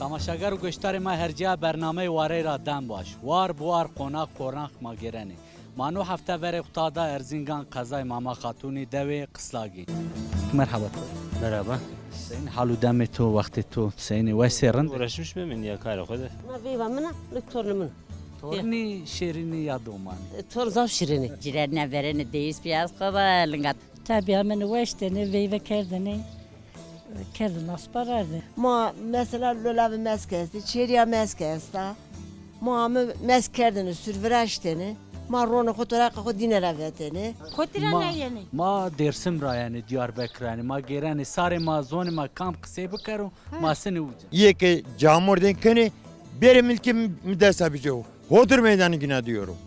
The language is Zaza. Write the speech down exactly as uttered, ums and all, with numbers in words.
Temaşeger û goşdarê ma, her cîya bernameyê Warey ra dem baş. War bi war, qonax bi qonax ma gêrenê. Ma no hefte verê xo ta da Erzîngan, qezay Mama Xatûnî, dewê Qislagî. Merhaba. Merhaba. Seyîn hal û demê to, wextê to seyîn ê, wes ê, rind ê? Uğraşmış be, min ya karê xo de. Na veyva min a, li tornê min. Tornî şêrînî ya domanî? E, torn zaf şîrînî. Cîrenê verêne deyîs pîyaz xo da linga. Tabî amêne weştêne, veyve kerdêne, kerdêne asparardê. Ma mesela lolave mesk estê, çêrîya mesk esta. Ma ame mesk kerdêne, sur viraştêne. Ma ronê xo, toraqê xo dîne ra vetêne. Kotî ra Ma, neyenê? Ma Dêrsim ra yenê, Diyarbekir ra yenê. Ma gêrenê sarê ma, zonê ma kam qisey bikero, ma sinê uca. Yê ke camordên kenê, bêrê milkê mi desta bicê. Hodur meydanı günah diyorum.